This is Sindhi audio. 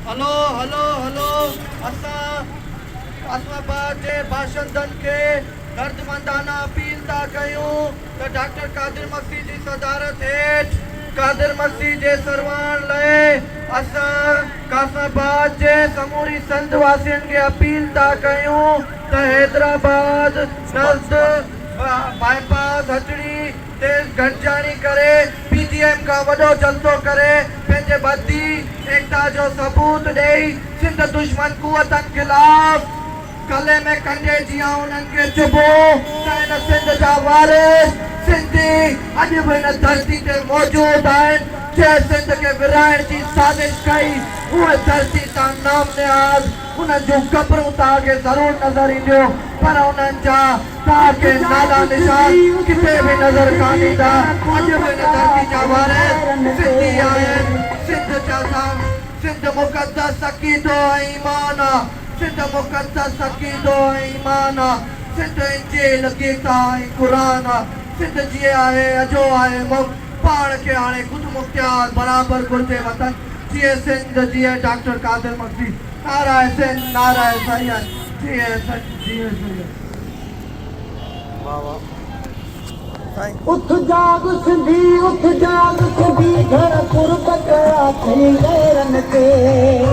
هلو هلو هلو اسان قاسم آباد جي باشندن کي دردمندانه اپيل ٿا ڪيون ته ڊاڪٽر قادر مگسي جي صدارت هيٺ قادر مگسي جي سرواڻ لئه اسان قاسم آباد جي سموري سنڌ واسين کي اپيل ٿا ڪيون ته حيدرآباد نزد باء پاس هٽڙي تي گڏجاڻي ڪري پي ڊي ايم کان وڏو جلسو ڪري پنهنجي ٻڌي ايڪتا جو ثبوت ڏئي سنڌ دشمن قوتن خلاف گلي ۾ ڪنڊي جيان انهن کي چڀو ته هن سنڌ جا وارث سنڌي اڄ به هن ڌرتي تي موجود آهن جنهن سنڌ کي ورهائڻ جي سازش ڪئي اهي ڌرتي تان نام نهاد انهن جون قبرون توهان کي ضرور نظر اينديون پر انهن جا توهان کي نالا نشان ڪٿي به نظر ڪانه ايندا. اڄ به هن ڌرتي جا وارث سنڌي آهن. سنڌ جا سنڌ مقدس عقيدو ۽ ايمان آ. سنڌ مقدس عقيدو ۽ ايمان آ. سنڌ انجيل، گيتا ۽ قرآن آ. سنڌ جيئي آهي اجهو آهي مفت پاڻ کي هاڻي خودمختيار برابر گهرجي وطن جيئي سنڌ جيئي ڊاڪٽر قادر مگسي نعرائي سنڌ نعرائي سيد جيئي سنڌ جيئي سيد. اٿ جاڳ سنڌي اٿ جاڳ سنڌي گهڻا قرب ڪيا اٿئي غيرن تي.